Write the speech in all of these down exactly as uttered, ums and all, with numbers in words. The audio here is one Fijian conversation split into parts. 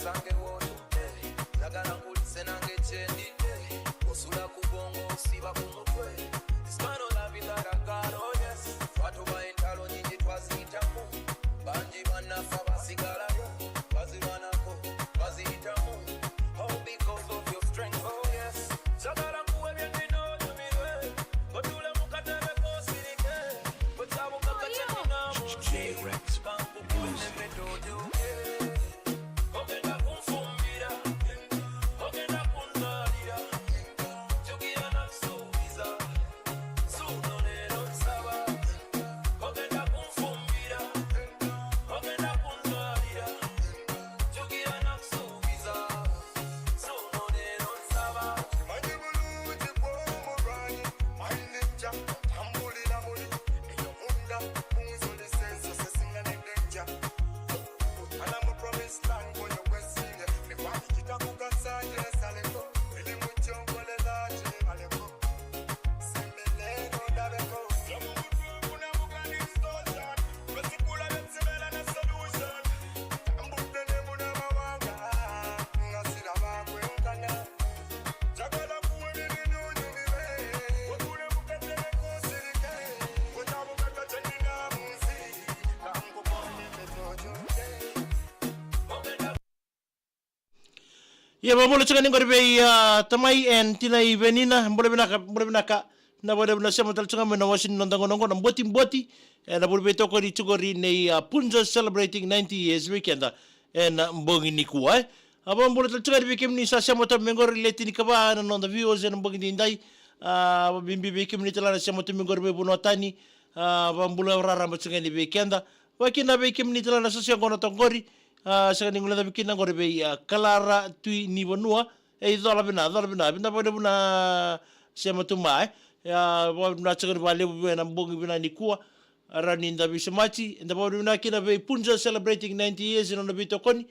Sange wotu, eh, njagala nkulise nange cendi, eh, osula ku bongo, siba ku mutwe. This kind of love that I got, oh yes. Vatu va entalo nyinji twazitamu. Banji vanafa vasigala, vazirwanako, vazitamu. All because of your strength, oh yes. Njagala nkuwe bia ndino nyumire. Kotule mukatele kosirike. Kotabu kakachamina. J-Rex Music. Ia, vakabula tiko yani qori vei, ah, tamai and tinai Venina, bula vinaka, bula vinaka. Na vakalevu na sema tale tiko ga mai na wasi ni noda gauna oqo na Botiboti, ena vuli veitokoni tiko qori nei, ah, Punjas celebrating ninety years vei keda ena bogi nikua, e. A vakabula tale tiko ga vei kemuni sa sema toka mai qori, le tinikava na noda viewers ena bogi edaidai. A, vakabibi vei kemuni tale na sema toka mai qori vei vanua tani. A, vakabula raraba tiko ga yani vei keda. Vakakina vei kemuni tale na sa sema toka qori. A, sega ni guilecavi kina qori vei, a, Kalara Tui ni Vanua. E, cola vina, cola vina, vinaka vakalevu na sema tu mai, e. Ia, vakavinavinaka tiko vakalevu ena bogi vinaka nikua. A, rawa ni da veisemati, eda vakavinavinaka kina vei Punjas celebrating ninety years ena nona veitokoni.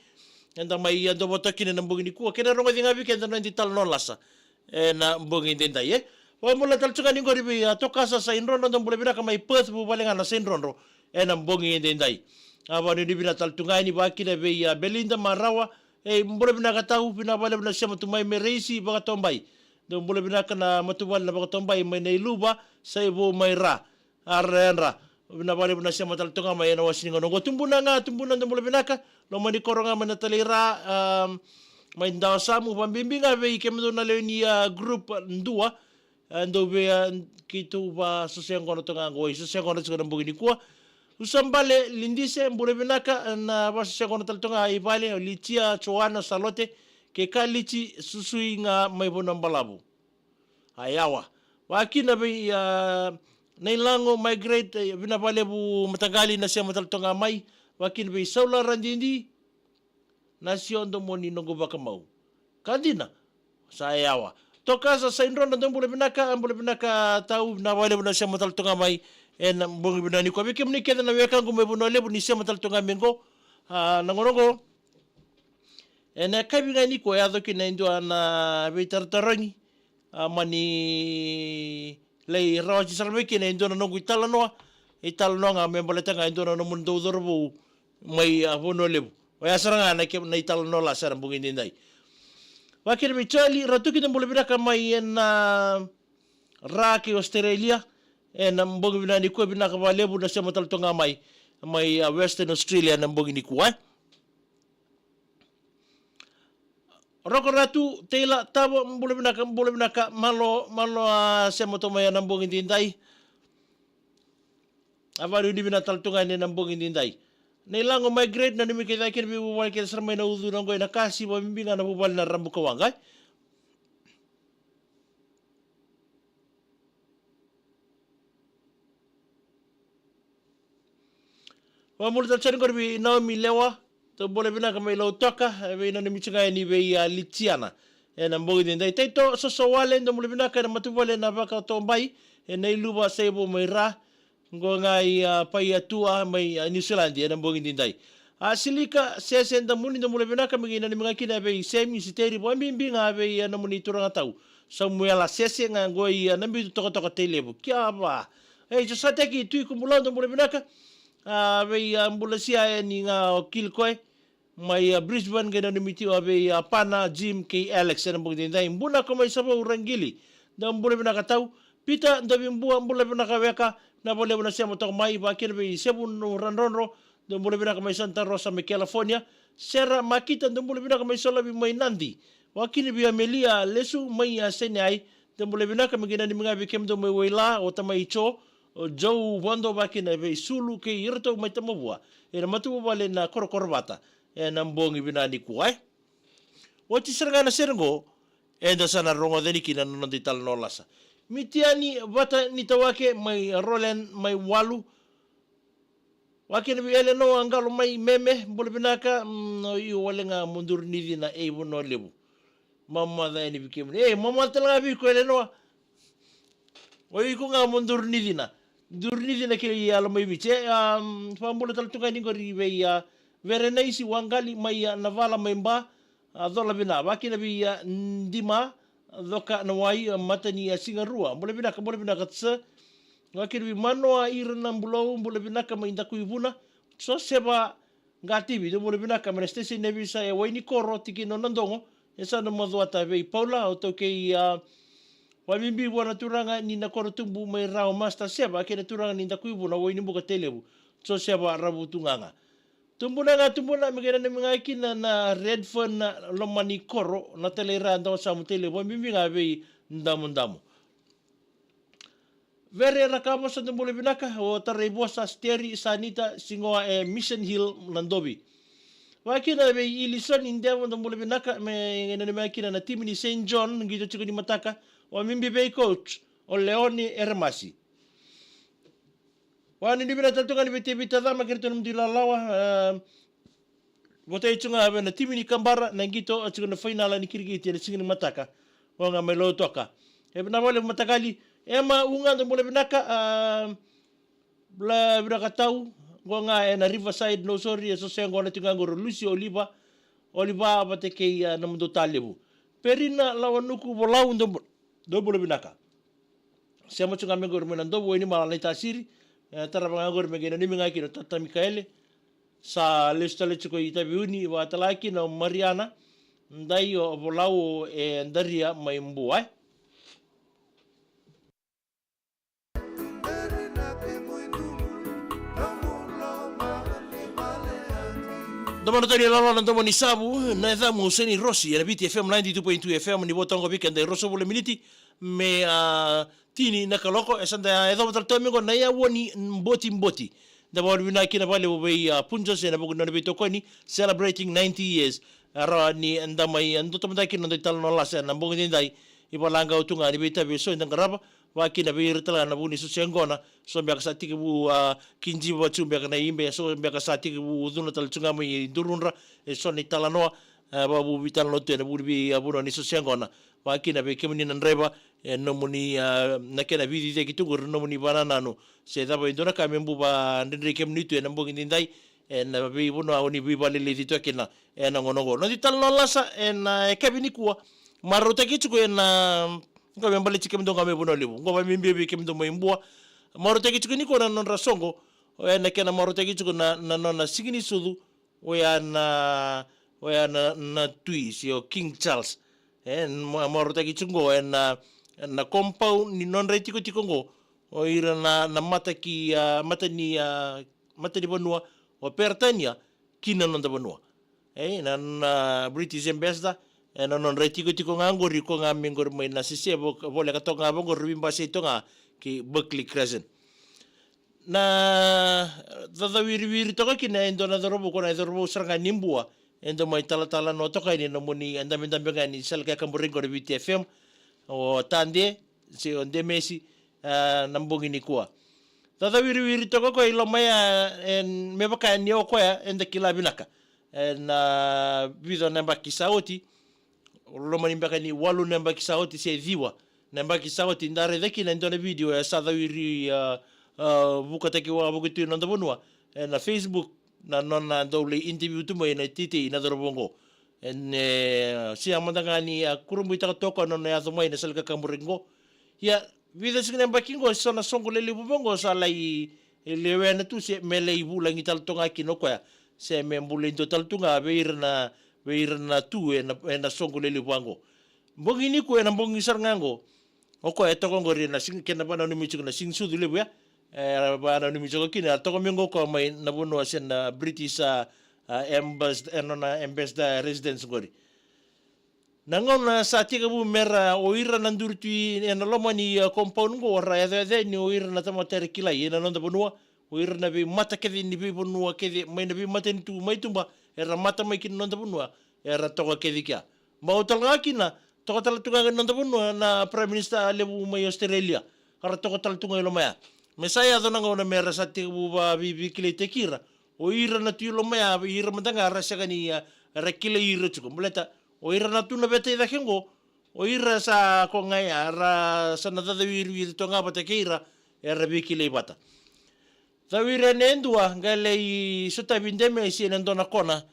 Eda mai, a, dua vata kina ena bogi nikua, kei na rogoci ga vei keda na noda italanoa lasa ena bogi edaidai, e. Vakabula tale tu ga yani qori vei, a, Tokasa Saidrodro, dou bula vinaka mai Perth, vuvale ga na Saidrodro ena bogi edaidai. A, vakanuinui vinaka tale tu ga yani vakakina vei, a, Belinda Marawa. E, bula vinaka tau, vinaka vakalevu na sema tu mai, Mereisi Vakatobai. Dou bula vinaka na matavuvale na Vakatobai mai Nailuva, sa i vou mai Ra. A, ra yadra. Vinaka vakalevu na sema tale toka ga mai ena wasi ni gauna oqo. Tubuna ga, Tubuna, dou bula vinaka. Loma ni koro ga mai na Talei Ra, a, mai Dawasamu, vakabibi ga vei kemudou na lewe ni, a, group dua. A, dou vei, a, keitou vasosoya gona toka ga qo, i sosoya gona tiko na bogi nikua. Usabale Lidise, bula vinaka, na vasosoya gona tale toka ga i vale, o Litia, Joana, Salote, kei Kalici, Susui ga mai Vanua Balavu. A, yawa. Vakakina vei, a, Nailago Margaret, e, vinaka vakalevu mataqali na sema tale toka ga mai. Vakakina vei Saula Radidi, na siodo mo ni noqu vakamau. Ka dina. Sa yawa. Tokasa Saidrodro, dou bula vinaka, bula vinaka tau, vinaka vakalevu na sema tale toka ga mai ena bogi vinaka nikua. Vei kemuni kece na wekaqu mai Vanua Levu ni sema tale toka ga mai qo. A, na gauna oqo, ena yakavi ga nikua e yaco kina e dua na veitarotarogi. A, mani lai rawati sara mai kina e dua na noqu italanoa, italanoa ga me baleta ga e dua na nomudou cauravou mai, a, Vanua Levu. Oya sara ga na ke, na italanoa lasa ena bogi edaidai. Vakakina vei Charlie Ratuki, dou bula vinaka mai ena Ra kei Australia ena bogi vinaka nikua, vinaka vakalevu na sema tale toka ga mai, mai, a, Western Australia ena bogi nikua, e. Roko Ratu, Taylor Tavo, bula vinaka, bula vinaka, malo, malo, a, sema toka mai ena bogi edaidai. A, vakanuinui vinaka tale toka ga yani ena bogi edaidai. Nailago Margaret, nanumi kece ga kina veivuvale kece sara mai na Ucu, Naqoi, Nakasi, vakabibi ga na vuvale na Rabukawaqa, e. Vakabula tale tiko yani qori vei Naomi Lewa, dou bula vinaka mai Lautoka, e, veinanumi tiko ga yani vei, a, Litiana ena bogi edaidai. Taito Sosowale, dou bula vinaka ena matavuvale na Vakatobai, e, Nailuva sa i vou mai Ra. Qo ga i, a, Paia Tua mai, a, Niusiladi ena bogi edaidai. A, Silika Sese Damuni, dou bula vinaka, me qai nanumi ga kina vei Semi Siteri, vakabibi ga vei, a, nomuni turaga tau Samuela Sese, ga qo i, a, Nabitu Tokatoka, Tailevu. Kia va. E, Josateki Tui Kubulau, dou bula vinaka. A, vei, a, Bulasia, e, ni ga o Kilikoe. mai a Brisbane, qai nanumi tiko vei a Pana, Jim kei Alex ena bogi daidai. Bunako mai Savou, Raqili, dou bula vinaka tau. Peter Dovibua, bula vinaka weka. Na valevu na sema toka mai, vakina vei Sevu Radrodro, dou bula vinaka mai Santa Rosa mai California. Sera Makita, dou bula vinaka mai Solovi mai Nadi. Vakina vei Amelia Lesu mai a Seneai, dou bula vinaka, me qai nanumi ga vei kemudou mai Waila, o tamai Jo, o Joe Vodo, vakina vei Sulu kei iratou mai Tamavua, ena matavuvale na Korokorovata ena bogi vinaka nikua, e. Oti sara ga na sere qo, eda sa na rogoca yani kina na noda italanoa lasa. Mitiani Vata ni Tawake mai Roland mai Walu, vakina vei Elenoa Qalo mai Meme, bula vinaka. Mm, o iko wale ga mo duri ni cina, e, Vanua Levu. Mamaca yani vei kemuni. E, mamaca tale ga vei iko Elenoa. O iko ga mo duri ni cina. Duri ni cina kei Yalo mai Viti. E, um, vakabula tale tu ga yani qori vei, a, Verenaisi Waqali mai, a, Navala mai Ba, a, cola vina. Vakina vei, a, Dima Coka Nawai, a, Matani, a, Sigarua. Bula vinaka, bula vinaka, sir. Vakina vei Manoa Ira na Bulou, bula vinaka mai Dakuivuna. Joseva Qativi, dou bula vinaka mai na station ni ovisa e Wainikoro, tikina o Nadogo. E sa na macuata vei Paula, o taukei, a, vakabibi vua na turaga ni Nakorotubu mai Rawa, Master Seva, kei na turaga ni Dakuivuna, Wainibuka, Tailevu, Joseva Ravutugaga. Tubuna ga, tubuna, me qai nanumi ga kina na Redfern, na Lomanikoro, na Taleira, Dawasamu, Tailevu, vakabibi ga vei Damudamu. Vere Rakavosa, dou bula vinaka, o Taraivosa, Steri, Sanita, Sigoa e Mission Hill, Nadovi. Vakina vei Ilisoni Devo, dou bula vinaka, me qai nanumi ga kina na timi ni Saint John, qito tiko ni mataka, vakabibi vei coach o Leone Eremasi. Vakanuinui vinaka tale tu ga yani vei Tevita Cama kei iratou na nomudou ilalawa, e, vata tiko ga vei na timi ni Kabara, na qito, a, tiko na fainala ni kirikiti ena siga ni mataka. Qo ga mai Lautoka. E vinaka vakalevu Matakali. Ema Uga, dou bula vinaka, a, bula vinaka tau. Qo ga ena Riverside, Nausori, e Sosea qo na tiko ga qori o Lusi, Oliva, Oliva vata kei, a, nomudou Talevu. Perina Lawanuku Volau, dou bu-, dou bula vinaka. Sema tiko ga mai qori mai Nadovu, Wainimala, Naitasiri. E, tarava ga qori me qai nanumi ga kina o Tata Mikaele. Sa lesu tale tiko i Taveuni, vakatale ga kina o Mariana Dai, o Volau e Daria mai Bua, e. Domo na tani lalo na domo ni savu, na yacamu Seni Rosi, ena Viti F M ninety-two point two F M, ni vo toka vei keda e ruasagavulu na miniti me, a, tini na kaloko, e sa da yacova tale tu mai qo na yaua ni botiboti. Da vakavinavinaka kina vakalevu vei, a, Punjas ena vuku ni nona veitokoni, celebrating ninety years. E rawa ni da mai, a, dua toka mada kina na noda italanoa lasa ena bogi daidai, ivalaqau tu ga ni veitavi eso eda qarava, vakakina vei ira tale ga na vuku ni soso yaqona, so beka sa tekivu, a, kijiva tu beka na ibe, so beka sa tekivu ucuna tale tu ga mai durudra, eso na italanoa, e, vakavuvu veitalanoa tu ena vuku ni vei, a, vanua ni soso yaqona. Vakakina vei kemuni na draiva, e, nomuni, a, na kena veiciciyaki tu qori na nomuni vakanananu se cava e dua na ka me bau vakadredrei kemuni tu ena bogi daidai, ena veivanua oni veivakaleleci tu kina ena gauna oqo. Noda italanoa lasa ena yakavi nikua, marautaki tiko ena, qo me baleti kemudou ga mai Vanua Levu, qo vakabibi vei kemudou mai Bua. Marautaki tiko nikua na nodra soqo, oya na kena marautaki tiko na, na nona siga ni sucu, oya na, oya na, na tui se o King Charles. E, ma-, marautaki tiko qo ena, na compound ni nodra itikotiko qo, o ira na, na mata ki, a, mata ni, a, mata ni vanua o Peritania ki na noda vanua. E, na, na British Ambassador, e, na nodra itikotiko ga qori, ko ga mai qori mai Nasese, vo-, voleka toka ga vaqori, veibasai toka ga ki Berkeley Crescent. Na caucau wiriwiri toka kina e dua na cauravou, ko na cauravou sara ga ni Bua, e dau mai talatala no toka yani na nomuni, e dabedabe ga ni sala kei Kaburaki qo na Viti F M, o Tade, se o Demesi, a, na bogi nikua. Caucau wiriwiri toka koya i loma ya, e, me vaka ni o koya eda kila vinaka. E, na vica na yabaki sa oti, loma ni beka ni walu na yabaki sa oti se ciwa na yabaki sa oti, da raica kina e dua na vidio e sa cau wiri, a, a, vukataki wavoki tu ena noda vanua ena Facebook, na nona dau lai interview tu mai na teitei na cauravou oqo. E, ne, sia mada ga ni a kurabuitaka toka na nona yaco mai na sala kakaburaki oqo. Ia, vica tiko na yabaki oqo, so na soqo lelevu vaqo sa lai lewena tu se me lai vulagi tale toka ga kina o koya. se me bulai dua tale tu ga vei ira na, vei ira na tu ena, ena soqo lelevu vaqo. Bogi nikua ena bogi sara ga qo, o koya e toka qori ena sigi, kena vananumi tiko na sigi sucu levu ya. E vananumi tiko kina, e toka mai qo o koya mai na vanua se na British, a, a, ambas-, e nona ambassador residence qori. Na gauna sa tekivu mera o ira na duri tu ena loma ni, a, compound qo, ra yacoyaco yani o ira na tamata era kilai ena noda vanua, o ira na veimata kece ni veivanua kece, mai na veimatanitu mai tuba, era mata mai kina noda vanua, era toka kece kea. Bau tale ga kina, toka tale tu ga na noda vanua na Prime Minister levu mai Australia, ka ra toka tale tu ga i loma ya. Me sa yaco na gauna mera sa tekivu vaveikilaitaki ira o ira na tu i loma ya, vei ira mada ga ra sega ni, a, ra kilai ira tiko. Baleta o ira na tu na veta i cake qo, o ira sa ko ga ya, ra sa na cacawiriwiri toka ga vata kei ira, era veikilai vata. Cawiri yani e dua, qai lai sotavi Demesi ena dua na kona,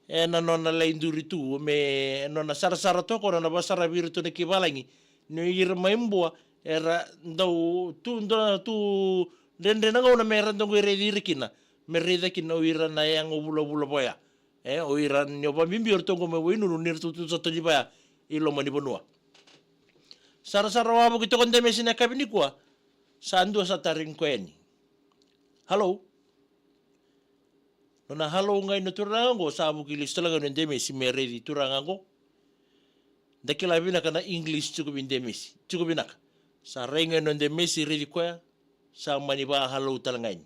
ena nona lai duri tu, me nona sarasara toka o koya na vakasaravi iratou na keivalagi. Ni ira mai Bua, era dau tu, dua tu dredre na gauna mera dau qai raici ira kina, me raica kina o ira na yago vulavula vaya. E, o ira ni o vabibi o ratou qo mai Wainunu ni ratou tu sota ni vaya i loma ni vanua. Sarasara wavoki toka o Demesi na yakavi nikua, sa dua sa tarogi koya yani. Hello? Nona hello ga i na turaga qo, sa vuki lesu tale ga o Demesi me raici turaga qo. Da kila vinaka na English tiko vei Demesi, tiko vinaka. Sa rai ga o Demesi raici koya, sa mani va hello tale ga yani.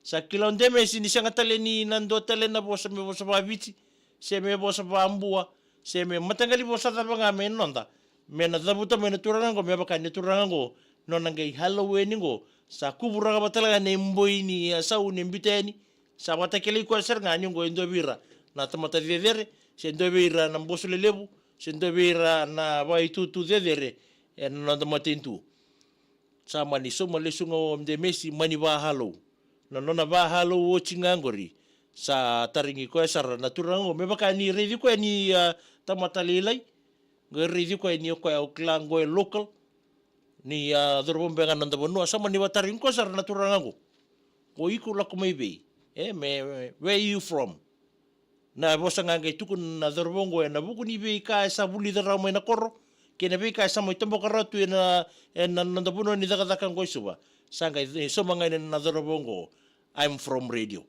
Sa kila o Demesi ni sega tale ni na dua tale na vosa me vosa vaViti, se me vosa vaBua, se me mataqali vosa cava ga me noda, me na cavuta mai na turaga qo, me vaka ni turaga qo, nona qai hello yani qo, sa kuvuraga vata tale ga na iboi ni, a, sau ni biuta yani, sa vakatakilai koya sara ga ni qo e dua vei ira na tamata cecere, se dua vei ira na boso lelevu, se dua vei ira na vakaitutu cecere ena noda matanitu. Sa mani sauma lesu ga o Demesi mani va hello. Na nona va hello oti ga qori, sa tarogi koya sara na turaga qo me vaka ni raici koya ni, a, tamata lailai, qai raici koya ni o koya o kila qo e local, ni, a, cauravou beka ga na noda vanua. Sa mani vatarogi koya sara na turaga qo, ko iko lako mai vei? E, me, me, where you from? Na vosa ga qai tukuna na cauravou qo ena vuku ni veika e sa vulica rawa mai na koro, kei na veika e sa mai toboka rawa tu ena, ena noda vanua ni cakacaka qo e Suva. Sa qai sauma ga yani na cauravou qo, I'm from radio.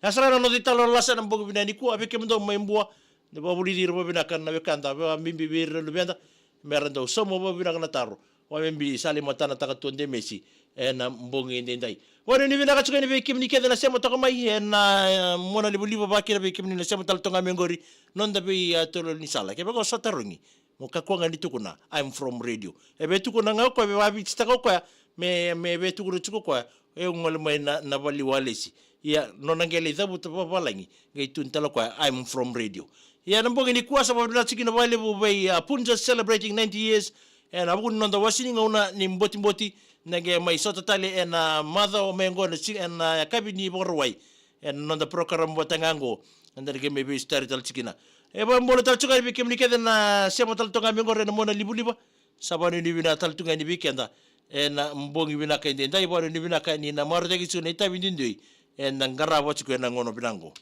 Ya sara na noda italo lasa ena bogi vinaka nikua, vei kemudou mai Bua, ni vakavulici ira vakavinaka na wekada, vakabibi vei ira na luveda, mera dau sauma vakavinaka na taro. Vakabibi sa lai matanataka tu o Demesi ena bogi edaidai. Vakanuinui vinaka tiko yani vei kemuni kece na sema toka mai ena, e, mona livaliva, vakakina vei kemuni na sema tale toka mai qori, noda vei, a, tolo ni sala. Kevaka o sa tarogi, mo kakua ga ni tukuna, I'm from radio. E via tukuna ga o koya, via vakavititaka o koya, me, me via tukuna tiko o koya, e gole mai na, na vale ni walesi. Ia, nona qai lai cavuta vakavalagi, qai tukuna tale o koya, I'm from radio. Ia, na bogi nikua sa vakavinavinaka tiko kina vakalevu vei, a, Punjas celebrating ninety years, ena vuku ni noda wase ni gauna ni botiboti, na qai mai sota tale ena macawa mai qo na si-, ena yakavi ni Vakarauwai. Ena noda program vata ga qo, eda na qai mai veisotari tale tiko kina. E vakabula tale tiko ga yani vei kemuni kece na sema tale toka ga mai qori ena mona livaliva. Sa vakanuinui vinaka tale tu ga yani vei keda ena bogi vinaka edaidai, vakanuinui vinaka ni na marautaki tiko na itavi duidui eda qarava tiko ena gauna vinaka qo.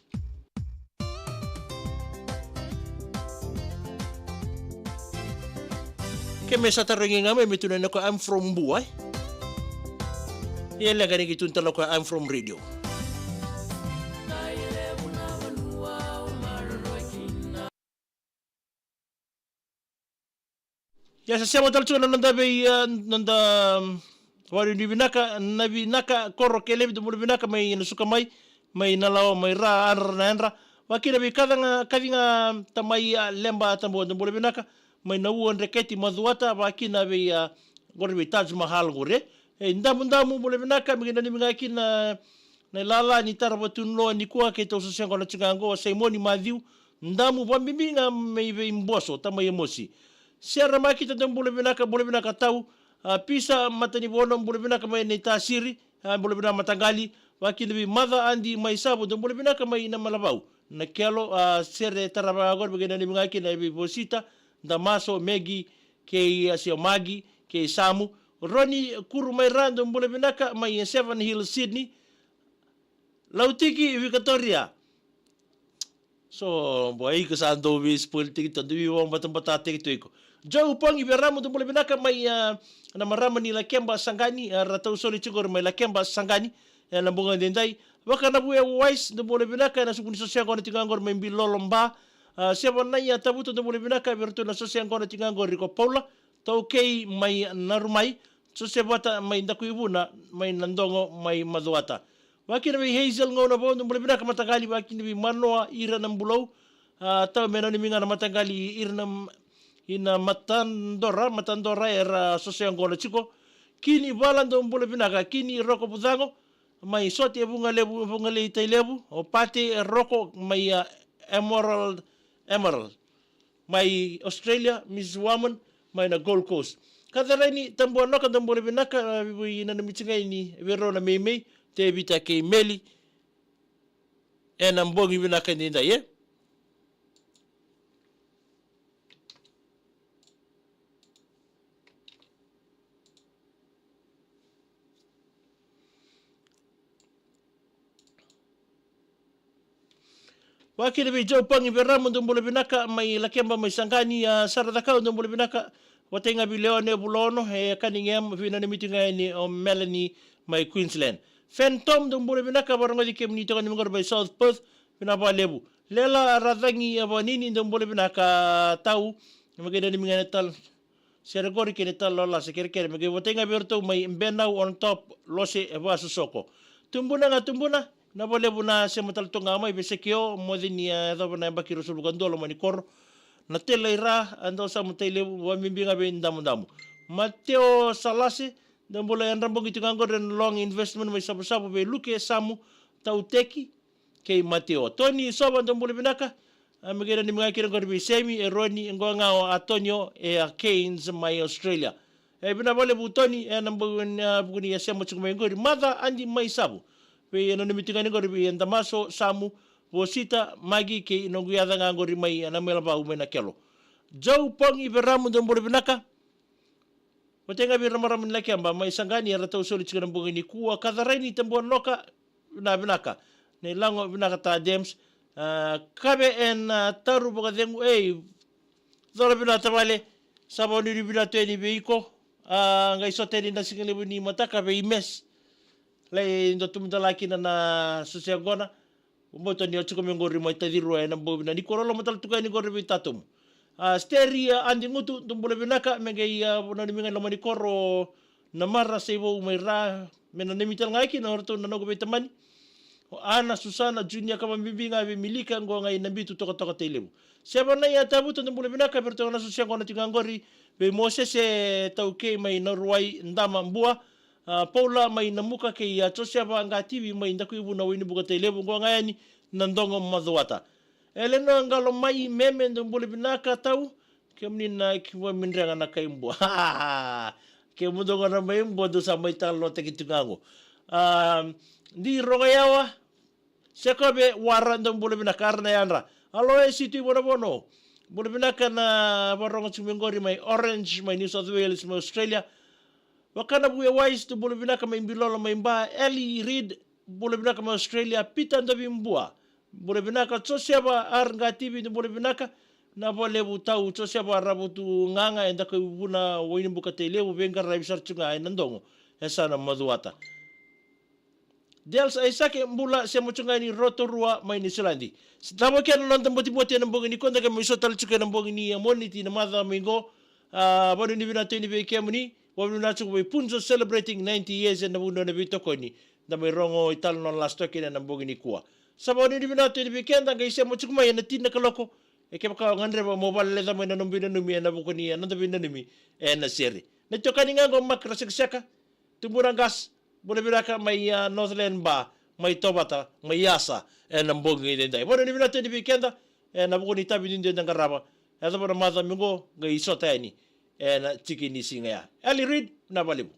Ke me sa tarogi ga mai, me tukuna yani o koya, I'm from Bua, e? Ia leqa ni qai tukuna tale o koya, I'm from radio. Ia sa sema tale tiko na noda vei, e, noda, mm, vakanuinui vinaka, na vinaka koro kei Levi, dou bula vinaka mai na Sukamai, mai Nalawa, mai Ra, Adra na yadra. Vakakina vei Kaciga, Kaciga Tamai, a, Leba Tabua, dou bula vinaka, mai Naua, Dreketi, Macuata, vakakina vei, a, qori vei Taj Mahal qori. E, Damudamu, bula vinaka, me qai nanumi ga kina na ilala ni tara vatuloa nikua keitou sa sega na tiko ga qo, Saimoni, Maciu, Damu, vakabibi ga mai vei Boso, Tamai Emosi. Sera Makita, dou bula vinaka, bula vinaka tau. A, Pisa Matanivono, bula vinaka mai Naitasiri, a, bula vinaka mataqali. Vakakina vei Maca Adi mai Savu, dou bula vinaka mai Namalavau. Na Kelo, a, Sere tarava ga qori, me qai nanumi ga kina vei Vosita, Damaso, Megi, kei, a, Siamagi, kei Samu. Roni Kuru mai Ra, dou bula vinaka mai Seven Hills, Sydney. Lautiki Vikatoria. So, boy, iko sa dau veispoil tiko, dau veivakabatabata tiko iko. Joe Pongi Veramu, dou bula vinaka mai, ah, na marama ni Lakeba Saqani, ah, ra tau soli tiko qori mai Lakeba Saqani, ena bogi edaidai. Vakanavuya Wise, dou bula vinaka, ena suku ni soseaqona tiko qori mai Bilolo Ba. Ah, Sevanaia Tavuto, dou bula vinaka vei iratou na soseaqona tiko qori ko Paula Taukei mai Narumai, Josevata mai Dakuivuna, mai Nadogo, mai Macuata. Vakakina vei Hazel Gaunavou, dou bula vinaka mataqali, vakakina vei Manoa Ira na Bulou, ah, tau me nanumi ga na mataqali Ira na, i na Matadora, Matadora era soseaqona tiko. Kini Vala, dou bula vinaka, Kini Roko Vucago, mai Sote e Vugalevu, Vugalei Tailevu, o Pate e Roko, mai, ah, Emerald, Emerald. Mai Australia, Missus Warman, mai na Gold Coast. Katharaini Tabuanoka, dou bula vinaka, ah, vei nanumi tiko ga yani vei rau na meimei, Tevita kei Meli, ena bogi vinaka edaidai, e? Vakakina vei Joe Pongi Veramu, dou bula vinaka mai Lakeba mai Saqani, ah, Sara Cakau, dou bula vinaka. Vata ga vei Leone Vulono e Cunningham, vei nanumi tiko ga yani o Melanie mai Queensland. Phantom, dou bula vinaka, vakarogoci kemuni toka ni qori mai South Perth, vinaka vakalevu. Lela Racagi e Vanini, dou bula vinaka tau, me qai nanumi ga na tala sere qori kei na tala lolasa kerekere, me qai vata ga vei iratou mai Benau on top, Lose e Vasosoko. Tubuna ga Tubuna, vinaka vakalevu na sema tale toka ga mai vei Sekeo, moce ni a yacova na yabaki ruasagavulu ka dua loma ni koro. Na tele i ra, a dau sa matai levu, vakabibi ga vei Damudamu. Mateo Salase, dou bula, yadra bogi tiko ga qori ena Long Investment mai Savusavu vei Luke Samu, Tauteki, kei Mateo. Toni Sova, dou bula vinaka. A, me qai nanumi ga kina qori vei Semi, e Roni, e qo ga o Antonio, e a Keynes mai Australia. E vinaka vakalevu Toni, ena bogi, ena vuku ni a sema tiko mai qori. Maca Adi mai Savu. Vei nanumi tiko ga yani qori vei Damaso, Samu, Vosita, Magi, kei noqu yaca ga qori mai, ena Mailavau mai Nakelo. Joe Pongi Veramu, dou bula vinaka. Vata ga vei ira na marama ni Lakeba mai Saqani, era tau soli tiko na bogi nikua. Katharaini Tabuanoka, vinaka, vinaka. Nei Lago, vinaka ta Dems. A, Kave ena, a, Taru Vakacegu, ei, cola vinaka tavale. Sa vakanuinui vinaka tu yani vei iko. A, qai sota yani na siga levu ni mataka vei Mes. Lai dua tu mada la kina na soseaqona. Vakabauta ni o tiko mai qori mai Tacirua ena bogi vinaka nikua, loloma tale tu ga yani qori vei Tatomu. A, Steri, a, Adi Gutu, dou bula vinaka, me qai, a, nanumi ga i loma ni koro Namara, Saivou mai Ra, me nanumi tale ga kina o ratou na noqu veitamani. O Ana, Susana, Junior, ka vakabibi ga vei Milika, qo ga i Nabitu, Tokatoka, Tailevu. Sevanaia Tavuto, dou bula vinaka vei iratou na soseaqona tiko ga qori, vei Mosese Taukei mai Naruwai, Dama, Bua, a, Paula mai Namuka kei a Josefa Qativi mai Dakuivuna, Wainibuka, Tailevu, qo ga yani Nadogo, Macuata. Elenoa Qalomai Meme, dou bula vinaka tau. Kemuni na ki vua midrega na kai Bua. Kemudou ga na mai Bua dou sa mai talanoataki tu ga qo. A, Di Rogoyawa, Sekove Wara, dou bula vinaka, ara na yadra. Aloe Situ i Vonavono. Bula vinaka na vakarorogo tiko mai qori mai Orange, mai New South Wales, mai Australia. Vakanavuya Wise, dou bula vinaka mai Bilolo, mai Ba. Eli Reid, bula vinaka mai Australia. Peter Dovibua, bula vinaka. Josefa R Qativi, dou bula vinaka. Vinaka vakalevu tau Josefa Ravutugaga, e Dakuivuna, Wainibuka, Tailevu, veiqaravi sara tiko ga e Nadogo, e yasana Macuata. Dels Aisake, bula, sema tiko ga ni Rotorua mai Niusiladi. Cava kina na noda botiboti ena bogi nikua, da qai mai sota tale tiko ena bogi ni Moniti na macawa mai qo. A, vakanuinui vinaka tu yani vei kemuni. Vakanuinui vinaka tiko vei Punzo celebrating ninety years ena vanua na veitokoni. Da mai rogo i tale na nona last token ena bogi nikua. Sa vakanuinui vinaka tu yani vei keda, qai sema tiko mai ena tini na kaloko. E kevaka o gadreva mo vakaleca mai na nomu veinanumi ena vuku ni, e, noda veinanumi ena sere. Na itokani ga qo Mark Rasekaseka. Tubuna Gas, bula vinaka mai, a, Northland Bar, mai Tovata, mai Asa, ena bogi edaidai. Vakanuinui vinaka tu yani vei keda, ena vuku ni itavi duidui eda qarava. Yacova na macawa mai qo, qai sota yani ena tiki ni siga ya. Eli Reid, vinaka vakalevu.